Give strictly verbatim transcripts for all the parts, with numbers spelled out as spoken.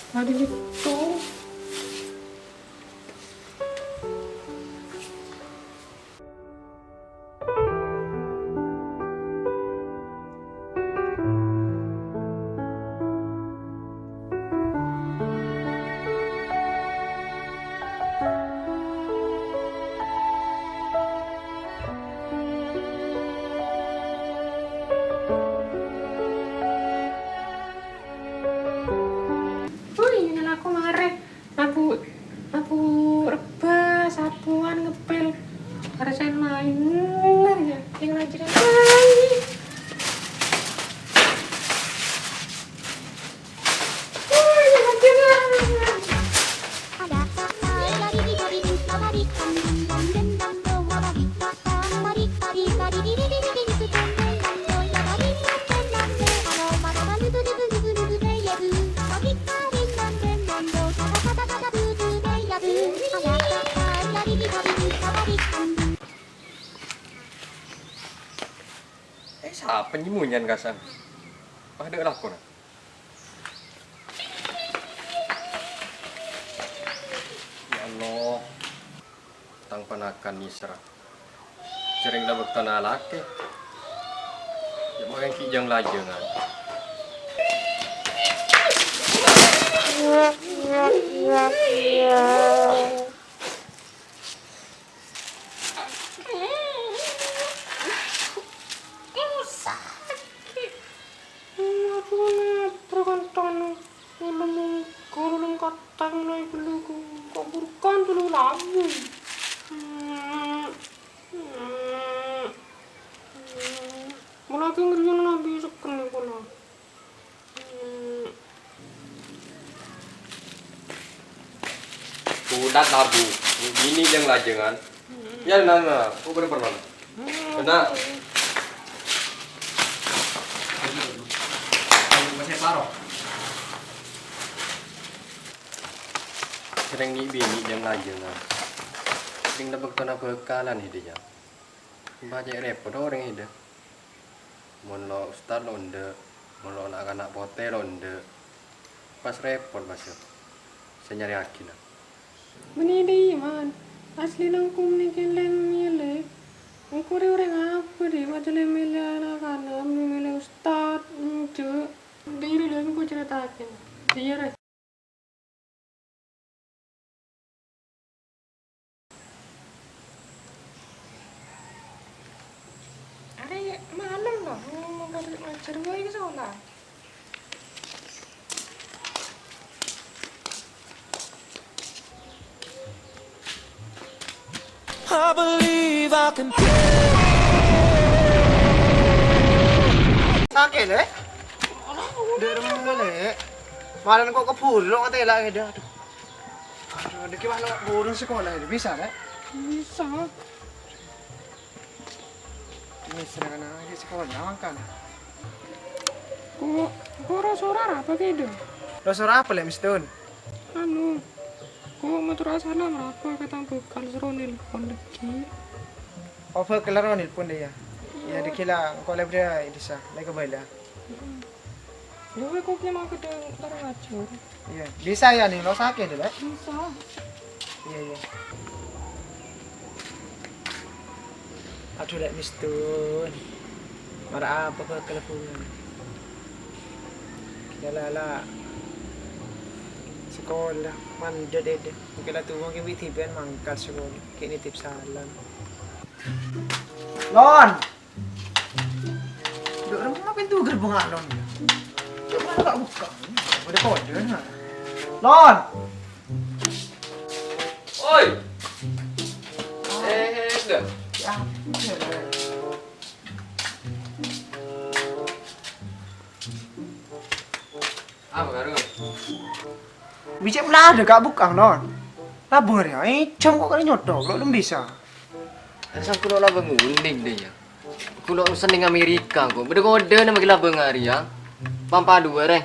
Tadi itu. Wih, ini aku mare. Aku, aku rebah, sapuan, ngepel. Ngerasain main, ya. Yang rajin main. Wih, ini rajin. Eh, sapa nyèmonyan kasan? Pas dâ' lako, na. Ya Allah. Tang panakan nèser. Jhârèng la bâktona alakè. Ya, makè ghi' jâng-lajângan. Aku ngapa kan tanu? Ulun mongko ulun katang mulai dulu ku. Kok burukan dulu labu. Hmm. Hmm. Hmm. Mulai ngeriung nabi seken kula. Hmm. Bulat labu. Ini yang lajengan. Ya, nah, nah, aku bener-bener. Kena. Masih paro. Sèrèng nè'-binè' jâng-lajângan. Sèrèng bâktona bhâkalan hèdâ, ya. Bâ' cè' rèpot orèng hèdâ. Mon lo' ustad lo' endâ', mon lo' na'-kana' potè lo' endâ'. Pas rèpot, pas, ya. Sè nyarèyaghi, na. Bânnè dâ' iyâ, Man. Asli langkong nèka lèng-mèlè. Engko' rè orèng apa, dhi? Padâ lè-mèlè na'-kana', lè-mèlè ustad, enjâ'. Dâri lè engko' carita'aghi. Iyâ, rè. Arè malem, no, ngomong ka ngajhâr wae ka sola. I believe I can fly. Sakè', Lè'? Dâ' remma, Lè'? Malem kok kaburu lo' ngatela' ngèdâ. Aduh. Aduh, nèka mah lo' burung sekolah ini. Bisa, Lè'? Bisa. Ini sedangkan anak lagi sekolah, makan. Kok, kok ro-sora apa gitu? Ro-sora apa, Lè', Mistun? Anu, kok matur asana merapa katang bekal sero nelpon lagi. Oh, bekal ro nelpon deh, ya? Ya, dikira engko' lè' bâdâ è dissa, lè' kabâlâ. Gue kok nyamang gedhe larang ajur. Iya, bisa ya nih, lo sakit dulu, ya? Bisa. Iya, iya. Aduh, Lè' Mistun. Mara apa kok kelebungan? Kira-kira sekolah, mandhet, deh. Mungkin lah tuh, mungkin witiban mangkat sekolah. Kayak nitip salam. Lon! Dâ' remma pintu gerbang alon. Coba tak buka. Ada kode, nah. Lon! Oi! Eh, eh, enggak. Ya, iya. Apa baru? Bisa melada, Kak, buka, Lon. Labung hari, eh, jam kok kali nyodok, lo belum bisa. Asal kulo labung uning deh, ya. Kulo urusan ning Amerika kok. Bâdâ kode nang bagi labung hari, ya. Pampa dua, reng.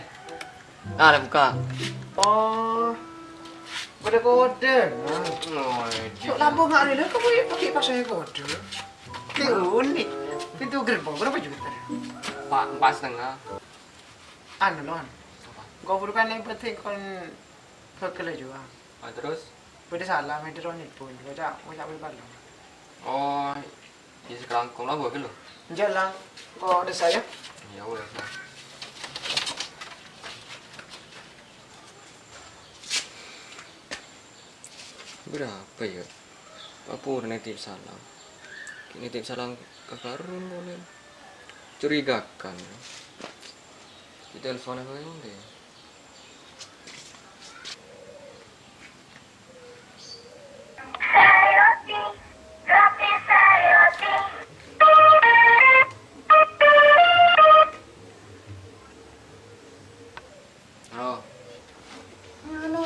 Alam, Kak. Oh. Bâdâ kode. Nah. Oh, iya. Kok labung hari, lo kok pakai pas saya kode? Ini unik. Pintu gerbang berapa juta? Pak, empat setengah. Anu, Lon. Apa? Engko' buru kan neng penting kon bhâkal jâ. Ah, terus? Bâdâ sala, mèdâr onèt pon. Ngoca', ngoca' bâli palèng. Oh, iyâ, sakalangkong la bhâkal lo. Enjâ' la, engko' dessa yâ. Iyâ, wes, nah. Berapa ya? Apa pura nitip salam? Nitip salam ka Karun polè. Curigakan. Ditelepon apa yang deh? Halo. Anu.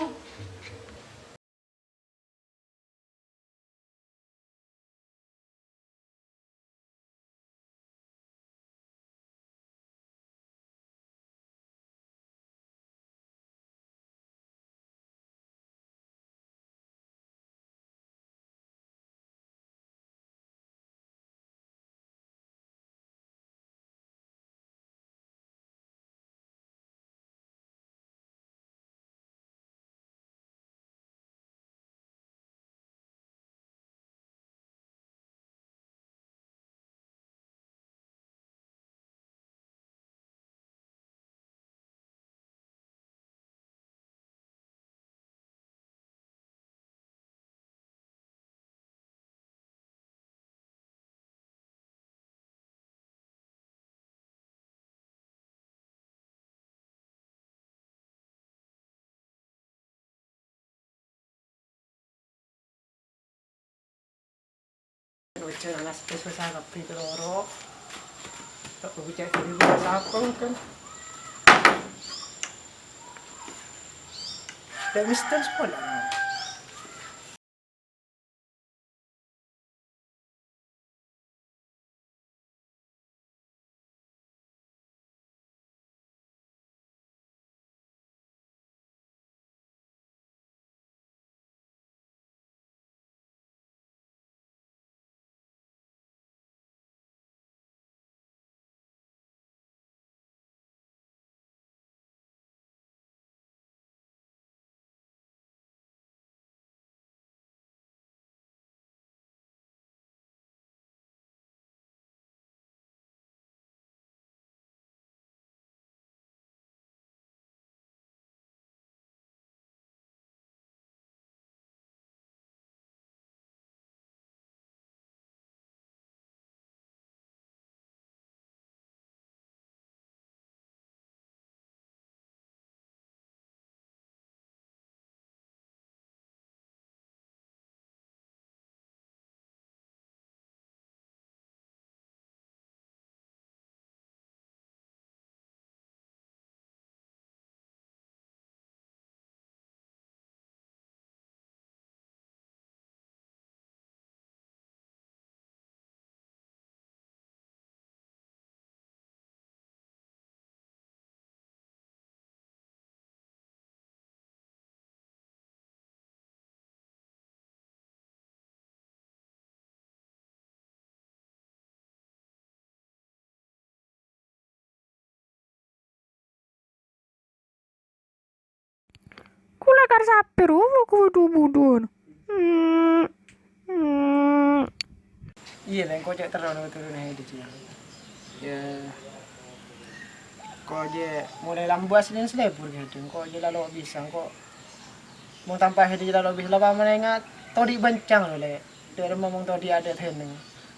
Ojan alas es wis kabbhi keloro. Tak bisa jadi rumah sapa kan. Dek Mister sekolah. Kaulâ kar sapè rowa kodhu budhun. Hmm. Hmm. Iyâ, lè, engko' cè' terro notoro' neng è dâjâ. Yâ. Engko' jhâ' molaè lambâ' Sennèn salèbur ghâdhâng. Engko' jhâ' la lo' bisa, engko' mon tampa' è dâjâ la lo' bisa, la pamanènga todi' bâncang lo, lè. Dâ' remma mon todi' adâ' tènèng.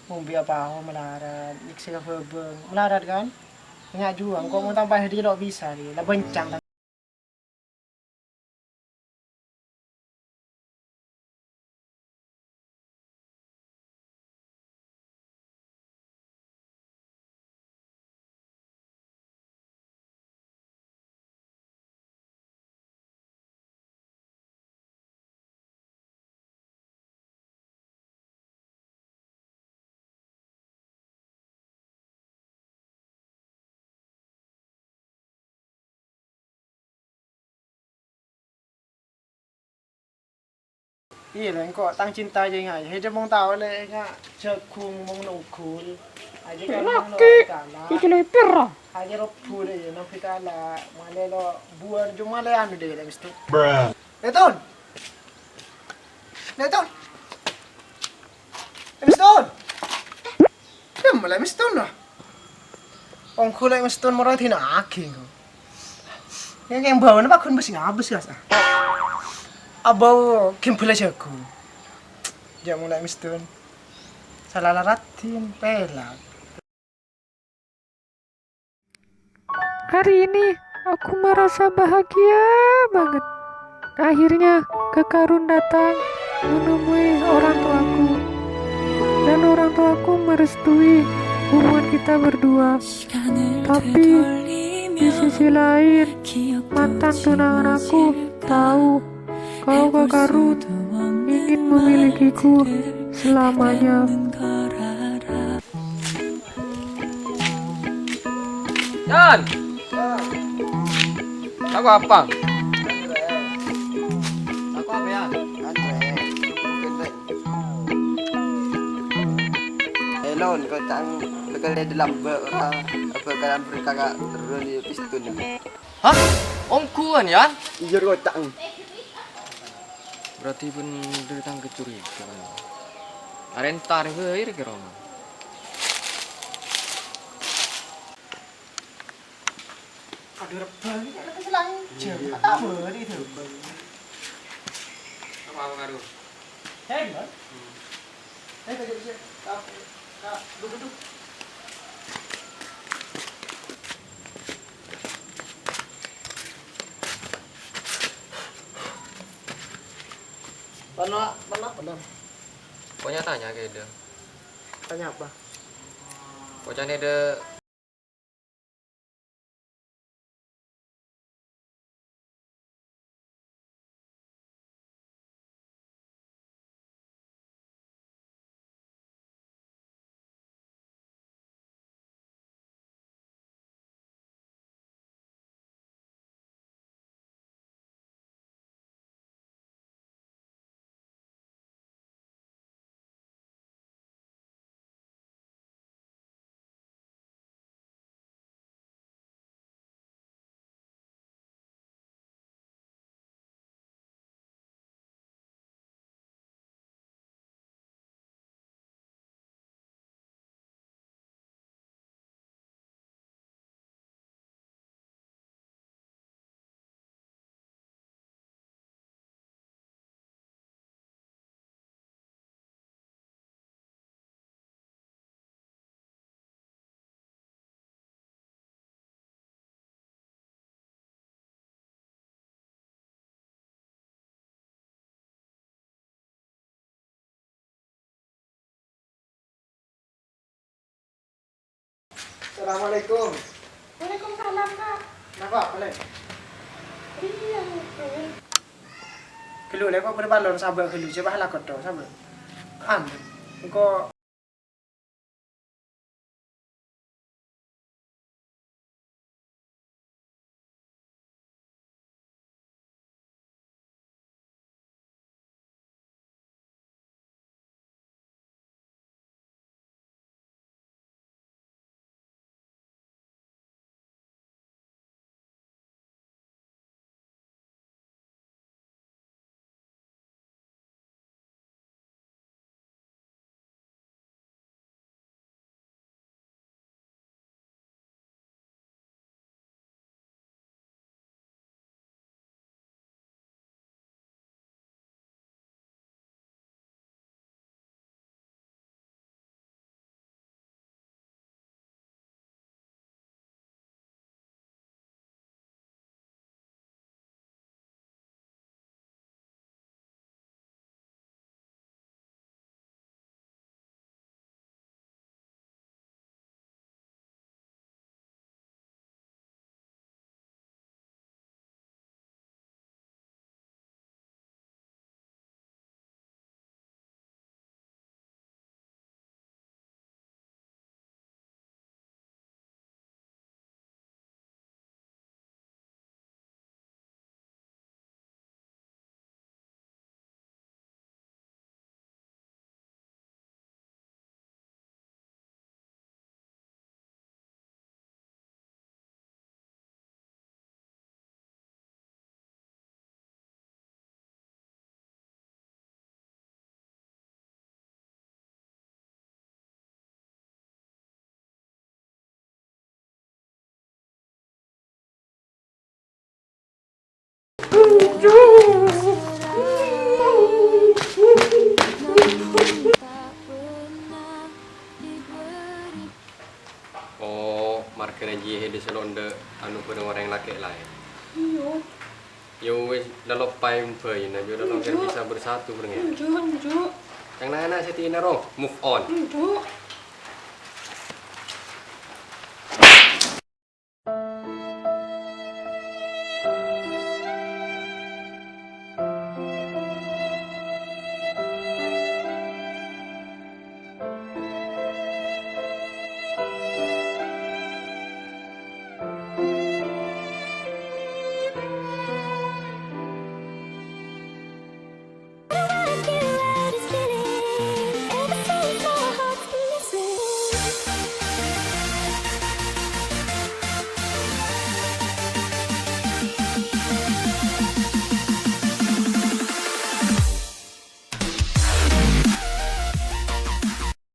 Ngombhi apa malarat, nyèksa ka bhâbâng, malarat kan? Ènga' jhuwâ, engko' mon tampa' è dâjâ lo' bisa, lè. La bâncang. Iyâ, lè, engko' tang cinta jhâ' ènga', jhâ' mon tao, lè, ènga' jhâghung mon nogghul. Lakè, iki lè pèra. Hanya robbhu deh, ya, Nabi Ta'ala. Malè lo buar, cuma lè anu deh, lè mistu. Leton! Leton! Lè mistu! Dem, lè mistu, no. Ongghu lè mistu moro dinaghi, engko. Ya, yang bawa apa kun besi ngabes, gas, ah. Abau gimbal jago. Jam mulai mistu. Salah laratin, pelak. Hari ini aku merasa bahagia banget. Akhirnya, Kak Karun datang menemui orang tuaku. Dan orang tuaku merestui hubungan kita berdua. Tapi, di sisi lain, mantan tunangan aku tahu kalau Kak Karun ingin memilikiku selamanya. Yan! Tako apa? Tako apa, Yan? Elon, koca'na bakal dâddhi lambâ' ora abhâkalan berkaka terro di piston. Hah? Ongghuwân, Yan? Iyâ, koca'na. Berarti bhendher tang kacurigaan. Arèntar bhâi kèra. Aduh, rebbhân, ini kan selang jam. Iya. Apa nih itu? Apa, apa, Karun? Hei, Bang. Hmm. Eh, tadi bisa. Kak, Kak, duduk, duduk. Mana, mana, mana? Pokoknya tanya ke dia. Tanya apa? Pokoknya dia. Assalamualaikum. Waalaikumsalam, Kak. Napa, Lè'? Iyâ, Kak. Ghâllu, Lè', kok bâdâ palon sabâ' ghâllu, coba lakon to, sabâ'. Anu, engko' Oh, marghâna jiyâ è dissa lo' endâ' anu bhâreng orèng lakè' laèn. Iyâ. Ya wis, laloppaè bhâi, nah, jhâ' laloppaè bisa bersatu bhâreng, yâ. Enjâ', enjâ'. Yang nana sè tina ro, move on. Enjâ'.